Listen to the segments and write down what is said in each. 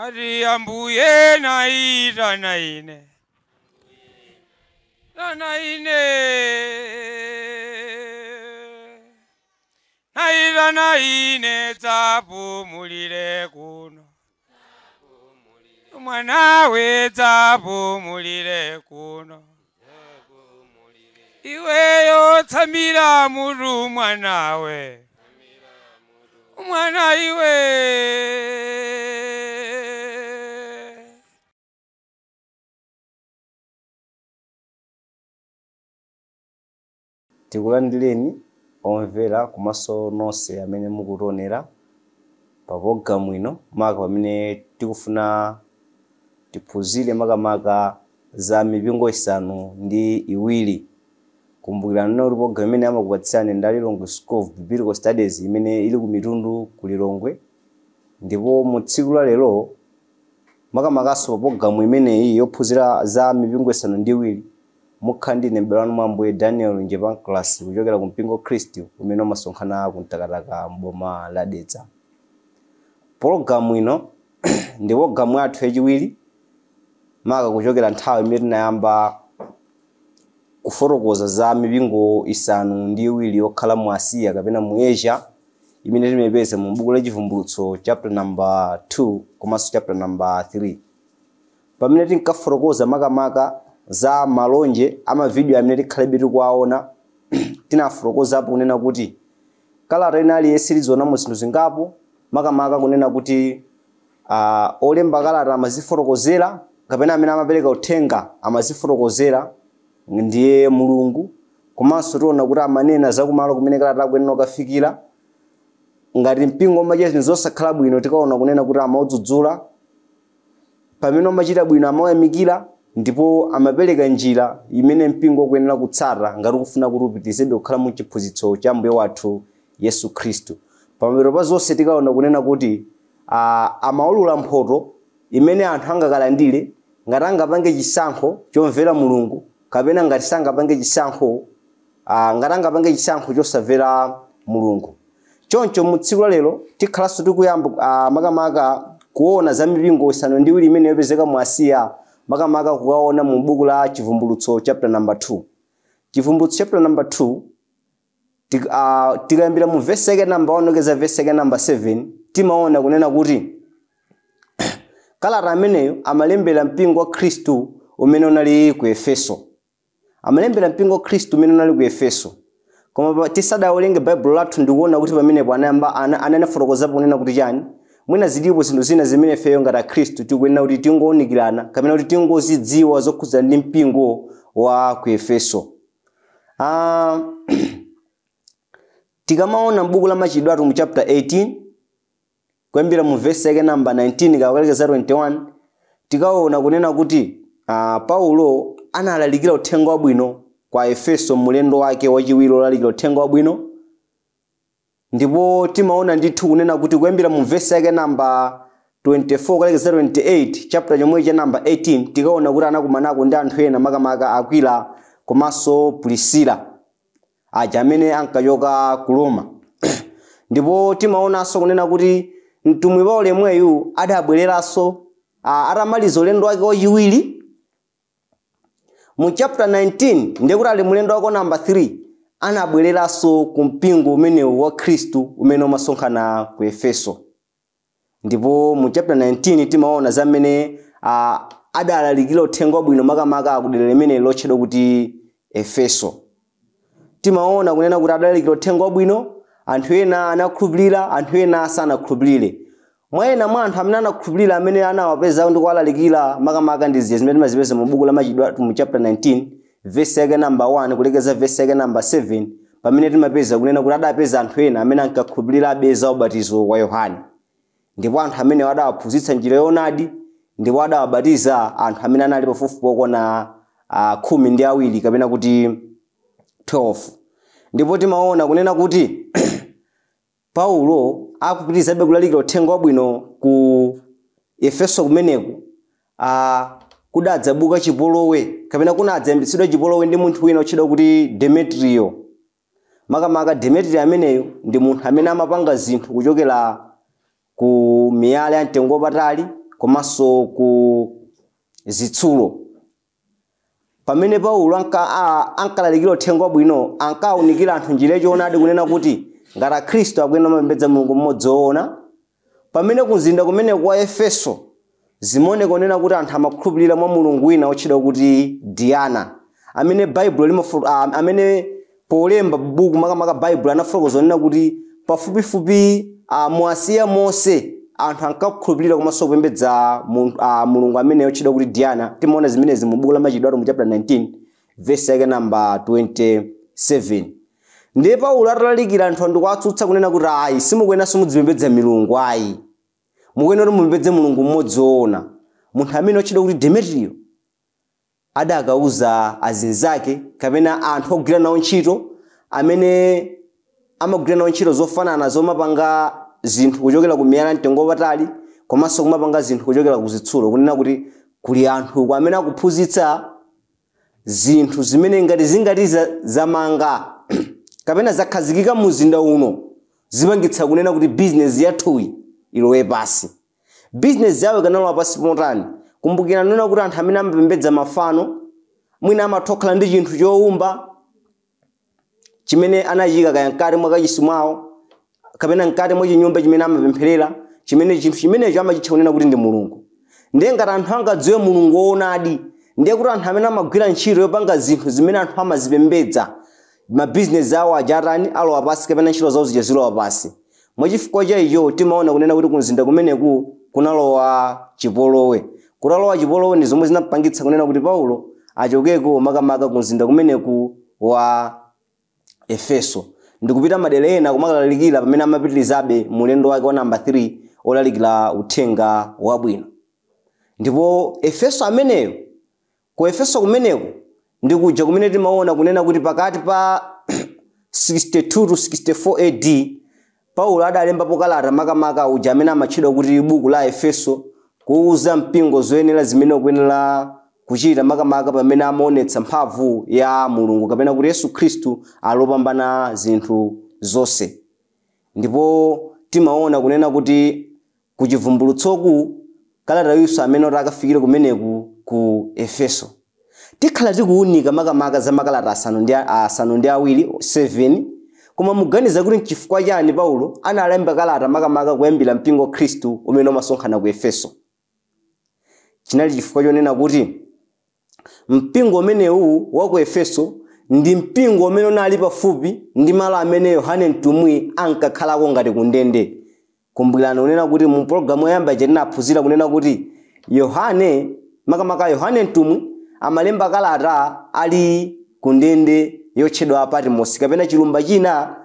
Ati ambuye naitana ine, tana ine, naitana ine, dzapumulire kuno mwanawe, dzapumulire kuno iweyo, tsamira mutu mwanawe, mwana iwe. Tikulandireni omvera komanso nonse amene mukutionera pa pologalamu ino, maka pamene tikufuna tiphunzire makamaka za mipingo isanu ndi iwiri. Kumbukirani kuti pologalamu imene amakupatsirani ndi Lilongwe School of Biblical Studies imene ili ku Mitundu ku Lilongwe. Ndipo mu tsiku la lero, makamakaso pa pologalamu imeneyi yophunzira za mipingo isanu ndi iwiri, mukhala ndine m'bale wanu mwa Ambuye Daniel Njepanclas kuchokera ku mpingo Khristu umene umasonkhana ku Mtakataka m'boma la Dedza. Pologalamu ino ndi pologalamu yathu yachiwiri, maka kuchokera nthawi imene tinayamba kufotokoza za mipingo isanu ndi iwiri yokhala mu Asiya kapena mu Asia, imene timayipeza mu buku la Chivumbulutso chapter number 2 komanso chapter number 3, pamene tinkafotokoza makamaka za malonje amavidiyo amene tikhalebe tikuwaona. Tinafotokozapo kunena kuti kalata ina aliyense tizionamo zinthu zingapo, makamaka kunena kuti olemba kalata amazifotokozera kapena amene amapereka uthenga amazifotokozera ndiye Mulungu, komanso tiona kuti amanena zakumalo kumene kalata akuyenera kukafikira. Ngati mpingo umachita zinthu zosakhala bwino, tikaona kunena kuti amaudzudzula; pamene umachita bwino, amawayamikira, ndipo amapereka njira imene mpingo ukuyenera kutsata ngati ukufuna kuti upitirizebe kukhala mu chiphunzitso cha Mbuye wathu Yesu Khristu. Pamapeto pa zonse, tikaona kunena kuti amaulula mphoto imene anthu angakalandire ngati angapange chisankho chomvera Mulungu kapena ngati sangapange chisankho, ngati angapange chisankho chosamvera Mulungu. Choncho mu tsiku la lero tikhalanso tikuyamba makamaka kuona za mipingo isanu ndi iwiri imene yopezeka mu Asiya, makamaka kukaona mu buku la Chivumbulutso chapter number 2. Chivumbulutso chapter number 2, tikayambira mu verse yake number 1 keza verse yake number 7, timaona kunena kuti kalata ameneyo amalembera mpingo wa Khristu umene unali ku Efeso. Amalembera mpingo wa Khristu umene unali ku Efeso. Koma tisadawerenge Baibulo lathu ndikuona kuti pamenepo anayamba anafotokozapo kunena kuti chani, mwina zilipo zinthu zina zimene ifeyo ngati akhristu tikuyenera kuti tingowunikirana kapena kuti tingozidziwa zokhudzana ndi mpingo wa ku Efeso. Tikamaona m'buku la Machitidwe mu chapter 18 kuyambira mu verse yake namba 19 kakalekeza 21, tikaona kunena kuti Paulo analalikira uthenga wabwino kwa Efeso mulendo wake wachiwiri olalikira uthenga wabwino. Ndipo timaona ndithu kunena kuti kuyambira mu verse yake namba 24 kalekeza 28, chapter chomwe cha namba 18, tikaona kuti anakumanako ndi anthu ena, makamaka Akwila komanso Prisila aja amene ankachoka ku Roma. Ndipo timaonanso kunena kuti mtumwi Paulo yemweyu adabwereranso atamaliza ulendo wake wachiwiri mu chapter 19, ndiye kuti ali mulendo wake namba 3, anabwereranso ku mpingo umenewu wa Khristu umene umasonkhana ku Efeso. Ndipo mu chapter 19 timaona zamene adalalikira uthenga wabwino makamaka kudera limene lotchedwa kuti Efeso. Timaona kunena kuti adalalikira uthenga wabwino, anthu ena anakhulupirira, anthu ena sanakhulupirire. Mwa ena mwa anthu amene anakhulupirira amene anawapeza ndi kuwalalikira makamaka ndi zija zimene timazipeza mu buku la Machitidwe mu chapter 19 verse yake namba 1 kulekeza verse yake namba 7, pamene timapeza kunena kuti adapeza anthu ena amene ankakhulupirirabe za ubatizo wa Yohane, ndipo anthu amene adawaphunzitsa njira yoonadi, ndipo adawabatiza anthu amene anali pafupifupi okwana 12 kapena kuti 12. Ndipo timaona kunena kuti Paulo akupitirizabe kulalikira uthenga wabwino ku Efeso kumeneku, kudadzabuka chipolowe kapena kunadzayambitsidwa chipolowe ndi munthu wina otchedwa kuti Demetrio. Makamaka Demetrio ameneyo ndi munthu amene amapanga zinthu kuchokera ku miyala ya mtengo wapatali. komanso ku zitsulo. Pamene Paulo ankalalikira uthenga wabwino, ankawunikira anthu njira yachoonadi kunena kuti ngati akhristu akuyenera kumapembedza Mulungu mmodzi woona. Pamene kuzinda kumene kwa Efeso zimaoneka kunena kuti anthu amakhulupirira mwa mulungu wina otchedwa kuti Diana, amene Baibulo amene polemba buku makamaka Baibulo anafotokoza kunena kuti pafupifupi mu Asiya monse anthu ankakhulupirira komanso kupembedza mulungu amene otchedwa kuti Diana. Timaona zimenezi mu buku la Machitidwe mu chapter 19 verse yake namba 27. Ndiye Paulo atalalikira anthu ndikuwatsutsa kunena kuti ayi, simukuyenera mudzipembedza milungu ayi, mukuyenera kuti mupembedze Mulungu mmodzi woona. Munthu amene otchedwa kuti Demetriyo adakauza azinzake kapena anthu ogwira nawo ntchito amene amagwira nawo ntchito zofanana zomapanga zinthu kuchokera ku miyala mtengo wapatali komanso kumapanga zinthu kuchokera ku zitsulo, kunena kuti kuli anthu amene akuphunzitsa zinthu zimene ngati zingati zamanga kapena zakhazikika muzinda uno, zipangitsa kunena kuti bizinesi yathuyi ilowe pasi. Bizinesi yawo ikanalowa pasi motani? Kumbukira nena kuti anthu amene amapembedza mafano mwina amatokhala ndi chinthu chowumba chimene anachika kaya mkati mwa kachisi mwawo kapena mkati mwa chinyumba chimene amapempherera, chimene chinthu chimenecho amachitcha kunena kuti ndi mulungu. Ndiye ngati anthu angadziwe mulungu woonadi, ndiye kuti anthu amene amagwira ntchito yopanga zinthu zimene anthu amazipembedza, mabizinesi awo ajatani alowa pasi kapena ntchito zawo zija zilowa pasi. Mwachifukwa cha icho timaona kunena kuti kumzinda kumeneku kunalowa chipolowe. Kutalowa chipolowe ndi zomwe zinapangitsa kunena kuti Paulo achokeko makamaka kumzinda kumeneku wa Efeso ndikupita madera ena kumakalalikira pamene amapitirizabe mulendo wake wa namba 3 olalikira uthenga wabwino. Ndipo Efeso ameneyo, ku Efeso kumeneko ndikuja kumene timaona kunena kuti pakati pa 62 to 64 AD Paulo adalembapo kalata makamaka uja amene amatchedwa kuti buku la Efeso, kuuza mpingo zoyenera zimene ukuyenera kuchita makamaka pamene amaonetsa mphamvu ya Mulungu kapena kuti Yesu Khristu alopambana zinthu zonse. Ndipo timaona kunena kuti kuchivumbulutsoku kalata yuso amene akafikire kumeneku ku Efeso. Tikhala tikuwunika makamaka za makalata asanu ndi awiri 7, koma muganiza kuti nchifukwa chani Paulo analemba kalata makamaka kuyambira mpingo wa Khristu umene umasonkhana ku Efeso? Chinali chifukwa chonena kuti mpingo umenewu wa ku Efeso ndi mpingo umene unali pafupi ndi malo amene Yohane Mtumwi ankakhalako ngati kundende. Kumbukirani kunena kuti mu pologalamu yoyamba ija tinaphunzira kunena kuti Yohane makamaka Yohane Mtumwi amalemba kalata ali kundende yotchedwa Patmos kapena chilumba china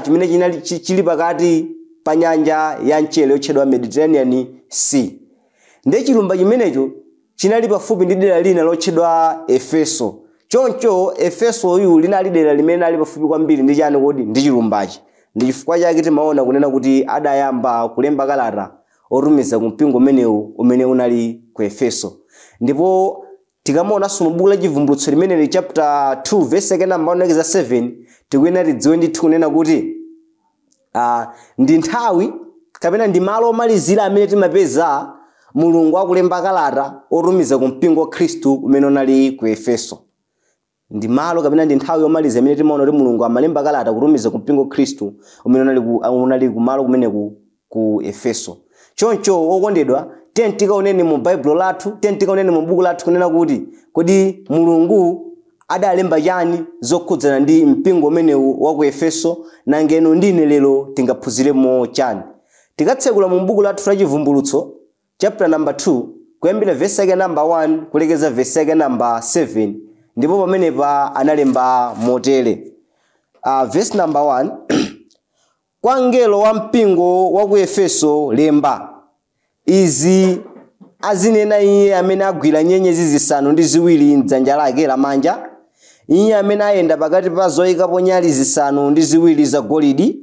chimene chinali chili pakati pa nyanja ya mchere yotchedwa Mediterranean Sea. Ndiye chilumba chimenecho chinali pafupi ndi dera lina lotchedwa Efeso. Choncho Efeso uyu linali dera limene linali pafupi kwambiri ndi chani kodi? Ndi chilumbachi. Ndi chifukwa chake timaona kunena kuti adayamba kulemba kalata otumiza ku mpingo umenewu umene unali ku Efeso. Ndipo tikamaonanso mu buku la Chivumbulutso limeneli chapter 2 verse yake namba 7, tikuyenera tidziwe ndithu kunena kuti ndi nthawi kapena ndi malo omalizira amene timapeza Mulungu akulemba kalata otumiza ku mpingo wa Khristu umene unali ku Efeso. Ndi malo kapena ndi nthawi yomaliza imene timaona kuti Mulungu amalemba kalata kutumiza ku mpingo wa Khristu umene unali kumalo kumeneku ku Efeso. Choncho okondedwa, tikaoneni mu Baibulo lathu, tikaoneni mu buku lathu kunena kuti kodi Mulungu adalemba chani zokhudzana ndi mpingo umenewu wa ku Efeso, nangeno ndine lero tingaphunziremo chani. Tikatsekula mu buku lathu la Chivumbulutso chapter number 2 kuyambira verse yake number 1 kulekeza verse yake number 7, ndipo pamenepa analemba motere. Verse number 1 kwa mngelo wa mpingo wa ku Efeso lemba, izi azinena iye amene agwira nyenyezi zisanu ndi ziwiri m'dzanja lake lamanja, iye amene ayenda pakati pa zoyikapo nyali zisanu ndi ziwiri zagolide.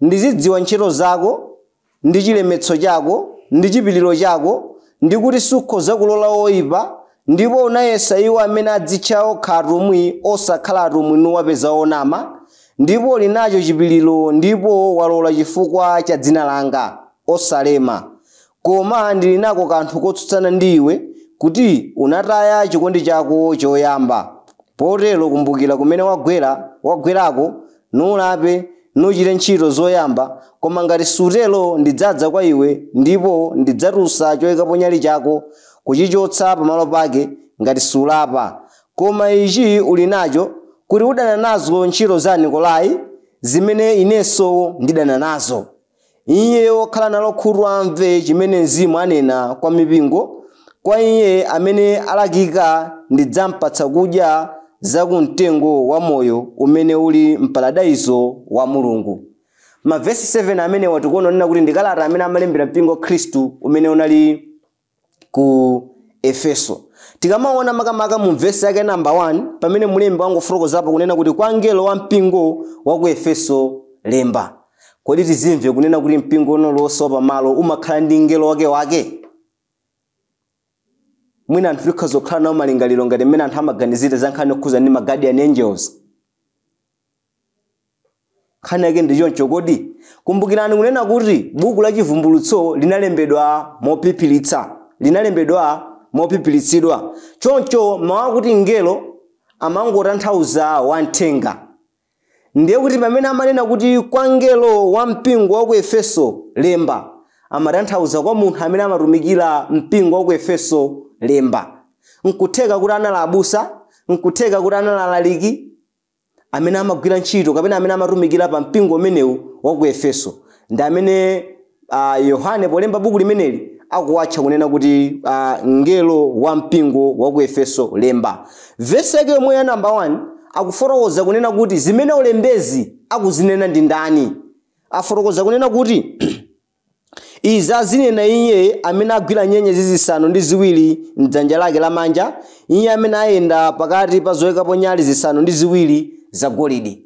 Ndizidziwa ntchito zako ndi chilemetso chako ndi chipiliro chako, ndi kuti sukhoza kulola oyipa, ndipo unayesa iwo amene adzitcha okha atumwi osakhala atumwi nuwapeza onama, ndipo uli nacho chipiliro ndipo walola chifukwa cha dzina langa osalema. Koma ndili nako kanthu kotsutsana ndi iwe, kuti unataya chikondi chako choyamba. Potero kumbukira kumene wagwerako, nulape, nuchite ntchito zoyamba. Koma ngati sutelo, ndidzadza kwa iwe, ndipo ndidzatusa choyikapo nyali chako kuchichotsa pamalo pake, ngati sulapa. Koma ichi uli nacho, kuti udana nazo ntchito za Nikolai, zimene inenso ndidana nazo. Iye wokhala nalo khutu amve chimene Mzimu anena kwa mipingo. Kwa iye amene alakika ndidzampatsa kudya zakumtengo wa moyo umene uli mparadaiso wa Mulungu. Mavesi 7 amene watikuona nena kuti ndi kalata amene amalembera mpingo Khristu umene unali ku Efeso. Tikamaona makamaka mu vesi yake namba 1, pamene mulembi wangofotokozapo kunena kuti kwa mngelo wa mpingo wa ku Efeso lemba. Kodi tizimve kunena kuti mpingo unolosa pamalo umakhala ndi mngelo wake wake? Mwina anthu tikhoza kukhala nawo malingaliro ngati mmene anthu amaganizira za nkhani yokhuza ndi ma guardian angels. Nkhani yake ndi choncho. Kodi kumbukirani kunena kuti buku la Chivumbulutso linalembedwa mophiphiritsa, linalembedwa mophiphiritsidwa. Choncho mawu akuti mngelo amangotanthauza wamthenga. Ndiye kuti pamene amanena kuti kwa mngelo wa mpingo wa ku Efeso lemba, amatanthauza kwa munthu amene amatumikira mpingo wa ku Efeso lemba. Nkutheka kuti anali abusa, nkutheka kuti anali alaliki amene amagwira ntchito kapena amene amatumikira pa mpingo umenewu wa ku Efeso, ndi amene Yohane polemba buku limeneli akuwatcha kunena kuti mngelo wa mpingo wa ku Efeso lemba. Vesi yake yomwe ya namba 1 akufotokoza kunena kuti zimene ulembezi akuzinena ndi ndani. Afotokoza kunena kuti izi azinena iye amene agwira nyenyezi zisanu ndi ziwiri mdzanja lake lamanja, iye amene ayenda pakati pa zoyikapo nyali zisanu ndi ziwiri zagolide.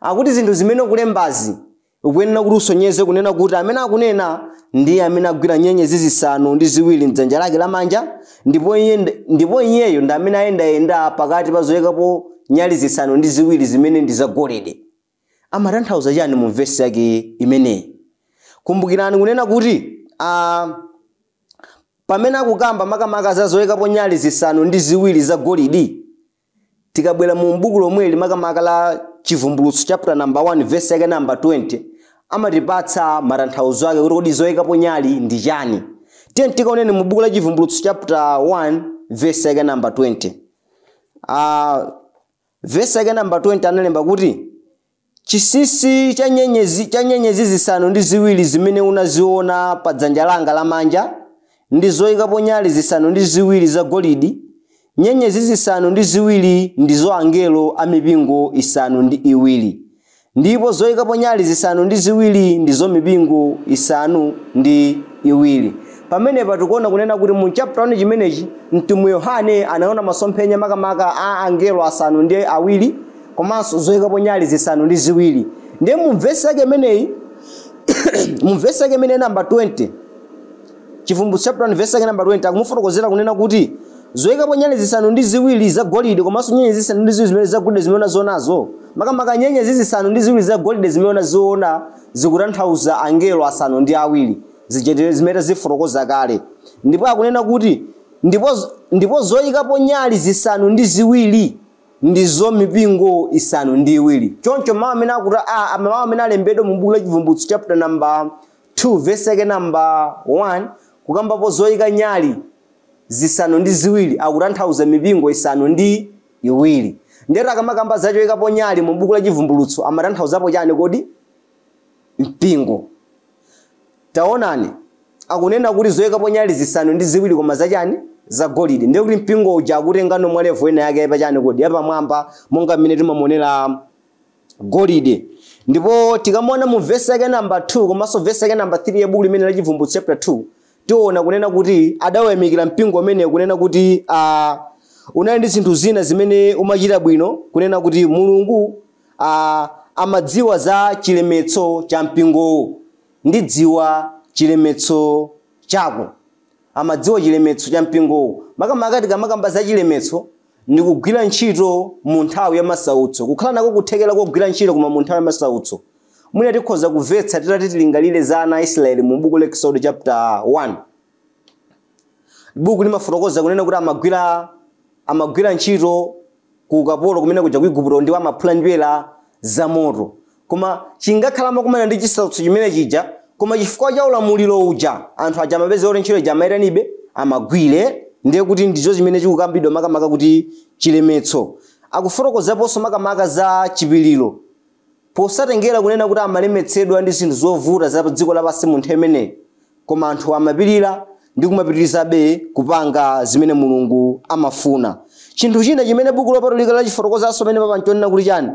Akuti zinthu zimene ukulembazi ukuyenera kuti usonyeze kunena kuti amene akunena ndiye amene agwira nyenyezi zisanu ndi ziwiri mdzanja lake lamanja, ndipo iyeyo ndi amene ayendayenda pakati pa zoyikapo nyali zisanu ndi ziwiri zimene ndi zagolide. Amatanthauza chani mu vesi yake imeneyi? Kumbukirani kunena kuti pamene akukamba makamaka za zoyikapo nyali zisanu ndi ziwiri zagolide, tikabwera mu buku lomweli makamaka la Chivumbulutso chapter number 1 verse yake number 20, amatipatsa matanthauzo ake kuti kodi zoyikapo nyali ndi chani. Tiye tikaoneni mu buku la Chivumbulutso chapter 1 verse yake number 20. Verse yake number 20 analemba kuti chinsinsi cha nyenyezi zisanu ndi ziwiri zimene unaziona pa dzanja langa lamanja ndi zoyikapo nyali zisanu ndi ziwiri zagolide. Nyenyezi zisanu ndi ziwiri ndizo angelo a mipingo isanu ndi iwiri, ndipo zoyikapo nyali zisanu ndi ziwiri ndizo mipingo isanu ndi iwiri. Pamenepa tikuona kunena kuti mu chapter 1 chimenechi mtumwi Yohane anaona masomphenya makamaka a angelo asanu ndi awiri komanso zoyikapo nyali zisanu ndi ziwiri. Ndiye mu vesi yake imeneyi, mu vesi yake imene namba 20, Chivumbulutso chapter 1 vesi yake namba 20, akumufotokozera kunena kuti zoyikapo nyali zisanu ndi ziwiri zagolide komanso nyenyezi zisanu ndi ziwiri zimene zagolide zimene unazionazo, makamaka nyenyezi zisanu ndi ziwiri zagolide zimene unaziona zikutanthauza angelo asanu ndi awiri zimene zifotokoza kale. Ndipo akunena kuti ndipo zoyikapo nyali zisanu ndi ziwiri ndizo mipingo isanu ndi iwiri. Choncho mawu amene akuti mawu amene alembedwa mu buku la Chivumbulutso chapter number 2 verse yake number 1 kukambapo zoyika nyali zisanu ndi ziwiri akutanthauza mipingo isanu ndi iwiri. Ndero akamakamba zachoyikapo nyali mu buku la Chivumbulutso amatanthauzapo chani kodi? Mpingo. Taonani akunena kuti zoyikapo nyali zisanu ndi ziwiri koma zachani? Zagolide. Ndiye kuti mpingo uja akutengano mwa level ina yake pachani kodi? Yapamwamba, monga mmene timamuonera golide. Ndipo tikamaona mu vesi yake namba 2 komanso vesi yake namba 3 ya buku limene la Chivumbulutso chapter 2, tiona kunena kuti adawayamikira mpingo umene kunena kuti unali ndi zinthu zina zimene umachita bwino, kunena kuti Mulungu amadziwa za chilemetso cha mpingowo. Ndidziwa chilemetso chako. Amadziwa chilemetso cha mpingowo. Makamaka tikamakamba za chilemetso ndi kugwira ntchito mu nthawi ya masautso, kukhala nako kuthekera kogwira ntchito koma mu nthawi ya masautso. Mwina tikhoza kumvetsa titati tilingalire za ana a Israeli mu buku la Exodus chapter 1. Buku limafotokoza kunena kuti amagwira ntchito ku ukapolo kumene kuja ku Igupto, ndipo amaphula njerwa za moto. Koma chingakhala amakumana ndi chisautso chimene chija, koma chifukwa cha ulamuliro uja anthu aja amapeza kuti ntchito ija amayitanibe amagwire. Ndiye kuti ndizo zimene chikukambidwa makamaka kuti chilemetso. Akufotokozaponso makamaka za chipiliro, posatengera kunena kuti amalemetsedwa ndi zinthu zovuta za dziko lapansi munthu imeneyi, koma anthu amapirira ndi kumapitirizabe kupanga zimene Mulungu amafuna. Chinthu china chimene buku lopatulika lachifotokozanso pamene papa nchonena kuti chani,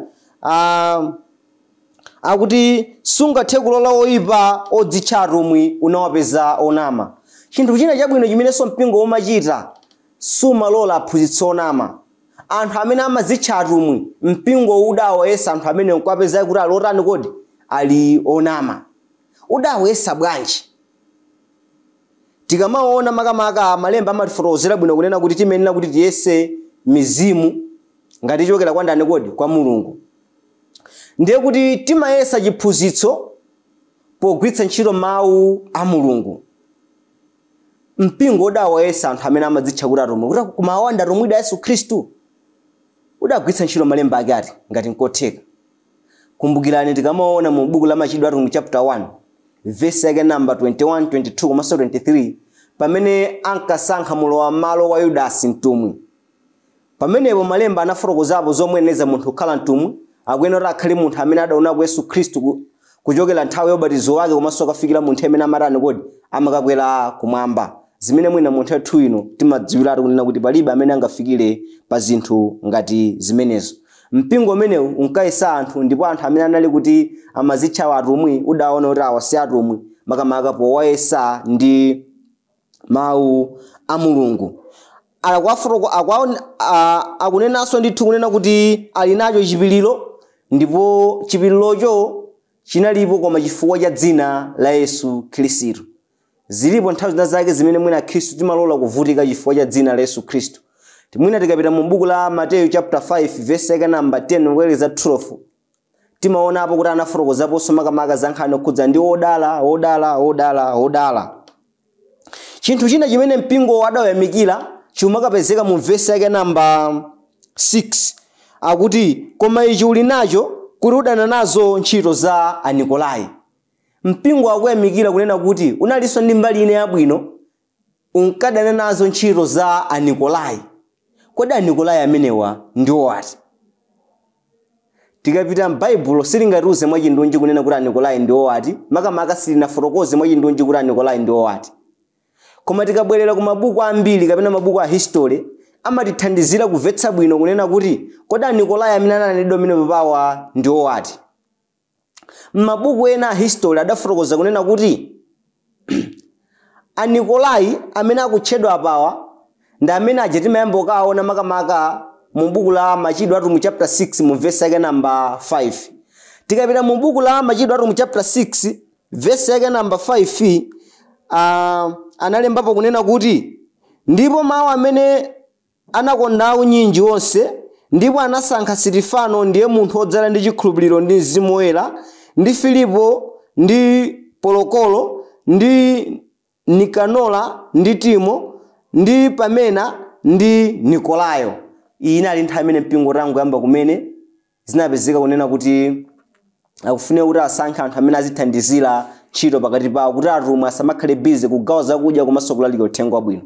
akuti sungathe kulola oyipa odzitcha atumwi unawapeza onama. Chinthu china chabwino chimenenso mpingo umachita, sumalola aphunzitsi onama. Anthu amene amadzitcha atumwi, mpingo udawayesa anthu amene nkuwapeza kuti ali otani kodi, ali onama. Udawayesa bwanji? Tikamaona makamaka malemba amatifotokozera bwino kunena kuti timenena kuti tiyese mizimu ngati ichokera kwa ndani kodi, kwa Mulungu. Ndiye kuti timayesa chiphunzitso pogwiritsa ntchito mawu a Mulungu. Mpingo udawayesa anthu amene amadzitcha kuti atumwi, kuti kumawa ndi atumwi a Yesu Khristu, udagwiritsa ntchito malemba ake ati ngati nkotheka. Kumbukirani tikamaona mu buku la Machitidwe Atumwi chapter 1 verse yake namba 21, 22 komanso 23, pamene ankasankha mulowa malo wa Yudasi mtumwi. Pamenepo malemba anafotokozapo zomweneza munthu kukhala mtumwi, akuyenera kuti akhale munthu amene adaonako Yesu Khristu kuchokera nthawi ya ubatizo wake komanso akafikira munthu amene amatani kodi, amakakwera kumwamba. Zimene mwina munthu athu ino timadziwiratu kunena kuti palibe amene angafikire pa zinthu ngati zimenezo. Mpingo umenewu unkayesa anthu, ndipo anthu amene anali kuti amazitcha atumwi udaona kuti awa si atumwi, makamaka powayesa ndi mawu a Mulungu. Akunenanso ndithu kunena kuti ali nacho chipiliro, ndipo chipilirocho chinalipo koma chifukwa cha dzina la Yesu Khristu. Zilipo nthawi zina zake zimene mwina Khristu timalola kuvutika chifukwa cha dzina la Yesu Khristu. Mwina tikapita mu buku la Mateyu chapter 5 verse yake namba 10 kuelekeza 12, timaonapo kuti anafotokozaponso makamaka za nkhani okhudza ndi odala, odala, odala, odala. Chinthu china chimene mpingo adawayamikira chimakapezeka mu verse yake namba 6, akuti koma ichi uli nacho kuti udana nazo ntchito za Anikolai. Mpingo akuyamikira kunena kuti unalinso ndi mbali ina yabwino, unkadana nazo ntchito za Anikolai. Kodi Anikolai amenewa ndiwo ati? Tikapita m'Baibulo silingatiuze mwachindunji kunena kuti Anikolai ndiwo ati, makamaka silinafotokoze mwachindunji kuti Anikolai ndiwo ati. Koma tikabwerera ku mabuku ambiri kapena mabuku a history, amatithandizira kumvetsa bwino kunena kuti kodi Anikolai amene ananenedwa amene papawa ndiwo ati. M'mabuku ena a history adafotokoza kunena kuti Anikolai amene akutchedwa apawa ndi amene aja timayamba kukaona makamaka mu buku la Machitidwe Atumwi chapter 6 mu verse yake namba 5. Tikapita mu buku la Machitidwe Atumwi chapter 6 verse yake namba 5, analembapo kunena kuti ndipo mawu amene anakondawo nyinji onse, ndipo anasankha Sitifano ndiye munthu wodzala ndi chikhulupiriro ndi Mzimu Woyera, ndi Filipo ndi Polokolo ndi Nikanola ndi Timo ndi Pamena ndi Nikolayo. Iyi inali nthawi imene mpingo utangoyamba kumene, zinapezeka kunena kuti akufunika kuti asankhe anthu amene azithandizira ntchito pakati pawo, kuti atumwi asamakhale busy kugawa zakudya komanso kulalika uthenga wabwino.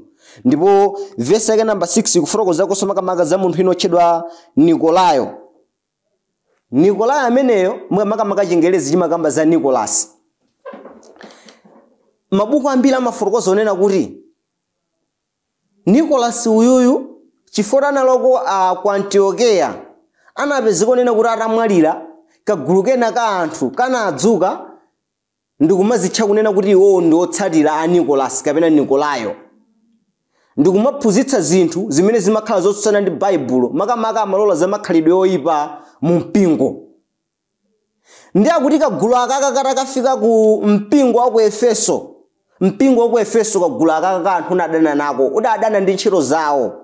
Ndipo verse yake namba 6 ikufotokozakonso makamaka za munthu ino otchedwa Nikolayo. Nikolayo ameneyo makamaka chingerezi chimakamba za Nicholas. Mabuku ambiri amafotokoza onena kuti Nicholas uyuyu chifukwa analoko ku Antiokeya, anapezeka onena kuti atamwalira kagulu kena ka anthu kanadzuka ndikumazitcha kunena kuti iwowo ndi otsatira a Nicholas kapena Nikolayo, ndikumaphunzitsa zinthu zimene zimakhala zotsutsana ndi Baibulo, makamaka amalola za makhalidwe oyipa mu mpingo. Ndi akuti kagulu akaka katakafika ku mpingo wa ku Efeso, mpingo wa ku Efeso kagulu akaka ka anthu unadana nako, udadana ndi ntchito zawo.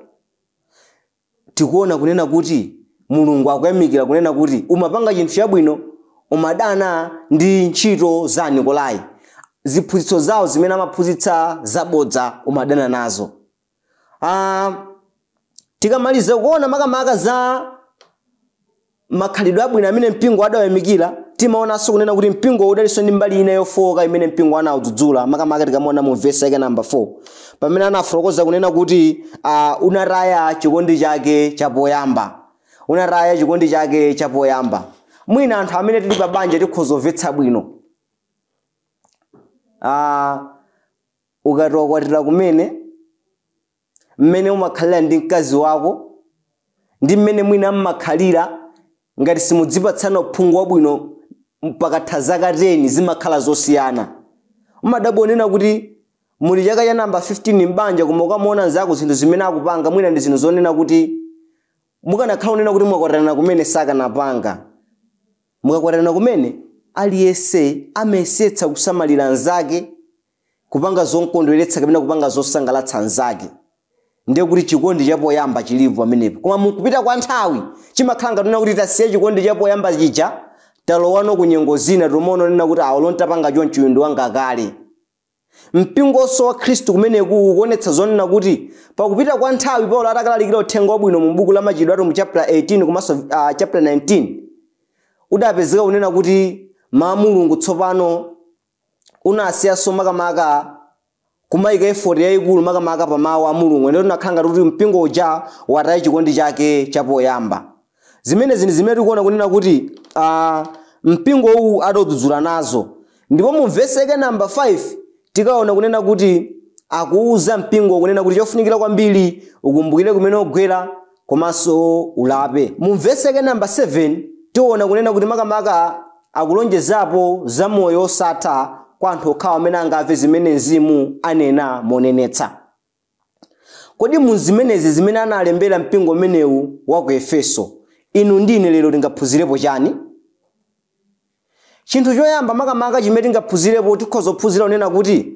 Tikuona kunena kuti Mulungu akuyamikira kunena kuti umapanga chinthu chabwino, umadana ndi ntchito za Nikolai, ziphunzitso zawo zimene amaphunzitsa zabodza umadana nazo. Tikamaliza kuona makamaka za makhalidwe abwino amene mpingo adawayamikira, timaonanso kunena kuti mpingo udalinso ndi mbali ina yofowoka imene mpingo anawudzudzula, makamaka tikamaona mu vesi yake namba 4 pamene anafotokoza kunena kuti unataya chikondi chake chapoyamba. Unataya chikondi chake chapoyamba. Mwina anthu amene tili pa banja tikhoza kumvetsa bwino. Ukati wakwatira kumene, mmene umakhalira ndi mkazi wako ndi mmene mwina mmakhalira, ngati simudzipatsana uphungu wabwino pakatha zaka 10 zimakhala zosiyana. Umadabwa onena kuti muli chaka cha namba 15 m'banja, koma ukamuona nzako zinthu zimene akupanga mwina ndi zinthu zonena kuti mukanakhala onena kuti mwakwatirana kumene sakanapanga. Mukakwatirana kumene aliyense amayesetsa kusamalira nzake, kupanga zokondweretsa kapena kupanga zosangalatsa nzake. Ndiye kuti chikondi chapoyamba chilipo pamenepo. Koma mukupita kwa nthawi chimakhala ngati kuti tasiya chikondi chapoyamba chija, talowano ku nyengo zina tomaona nena kuti awo lontapanga choncho ndi wanga kale. Mpingonso wa Khristu kumeneku ukuonetsa zonena kuti pakupita kwa nthawi Paulo atakalalikira uthenga wabwino mu buku la Machitidwe mu chapter 18 komanso chapter 19, udapezeka kunena kuti mawu a Mulungu tsopano unasiyanso makamaka kumayika effort yayikulu makamaka pa mawu a Mulungu, ndipo unakhala ngati kuti mpingo uja wataya chikondi chake chapoyamba. Zimenezi ndi zimene tikuona kunena kuti mpingo uwu adadzudzula nazo. Ndipo mu vesi yake namba 5 tikaona kunena kuti akuwuza mpingo kunena kuti chofunikira kwambiri ukumbukire kumene ugwera komanso ulape. Mu vesi yake namba 7 tiona kunena kuti makamaka akulonjezapo za moyo osatha kwa anthu okhawo amene angamve zimene Mzimu anena monenetsa. Kodi mu zimenezi zimene analembera mpingo umenewu wa ku Efeso, inu ndine lero tingaphunzirepo chani? Chinthu choyamba makamaka chimene tingaphunzirepo, tikhoza kuphunzira kunena kuti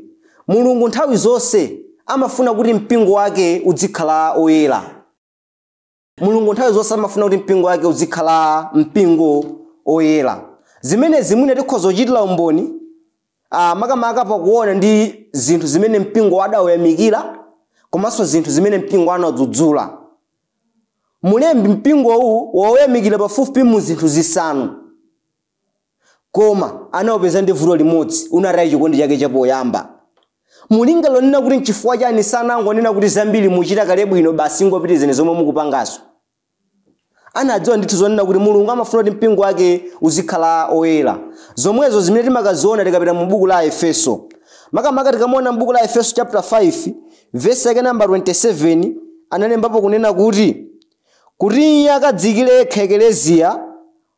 Mulungu nthawi zonse amafuna kuti mpingo wake uzikhala oyera. Mulungu nthawi zonse amafuna kuti mpingo wake uzikhala mpingo oyera. Zimenezi mwina tikhoza kuchitira umboni makamaka pakuona ndi zinthu zimene mpingo adawayamikira komanso zinthu zimene mpingo anadzudzula. Mulembi mpingo uwu wawayamikira pafupifupi mu zinthu 5, koma anawupeza ndi vuto limodzi, unataya chikondi chake chapoyamba. Mulinga lonena kuti nchifukwa chani sanangonena kuti zambiri muchita kale bwino basi ngopitizeni zomwe mukupangazo. Anadziwa ndithu zonena kuti Mulungu amafuna kuti mpingo wake uzikhala oyera. Zomwezo zimene timakaziona tikapita mu buku la Efeso. Makamaka tikamaona mu buku la Efeso chapter 5 verse yake namba 27 analembapo kunena kuti iye akadzikire yekha ekeleziya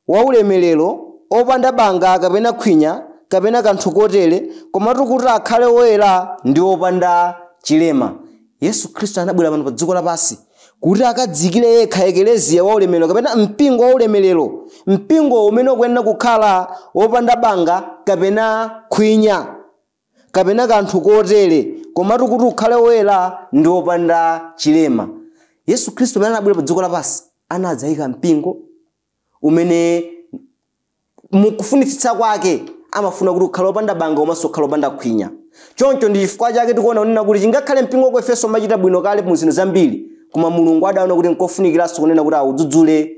wa ulemerero, opanda banga kapena khwinya kapena kanthu kotere, komatu kuti akhale woyera ndi opanda chilema. Yesu Khristu anabwera pano pa dziko lapansi kuti akadzikire yekha ekeleziya wa ulemerero kapena mpingo wa ulemerero, mpingo umene ukuyenera kukhala wopanda banga kapena khwinya kapena kanthu kotere, komatu kuti ukhale woyera ndi wopanda chilema. Yesu Khristu amene anabwera pa dziko lapansi anadzayika mpingo umene mukufunitsitsa kwake amafuna kuti ukhale wopanda banga komanso ukhale wopanda khwinya. Choncho ndi chifukwa chake tikuona kunena kuti chingakhale mpingo wa ku Efeso umachita bwino kale mu zinthu zambiri, koma Mulungu adaona kuti nkofunikiranso kunena kuti awudzudzule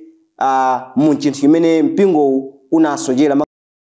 mu chinthu chimene mpingowu unasochera.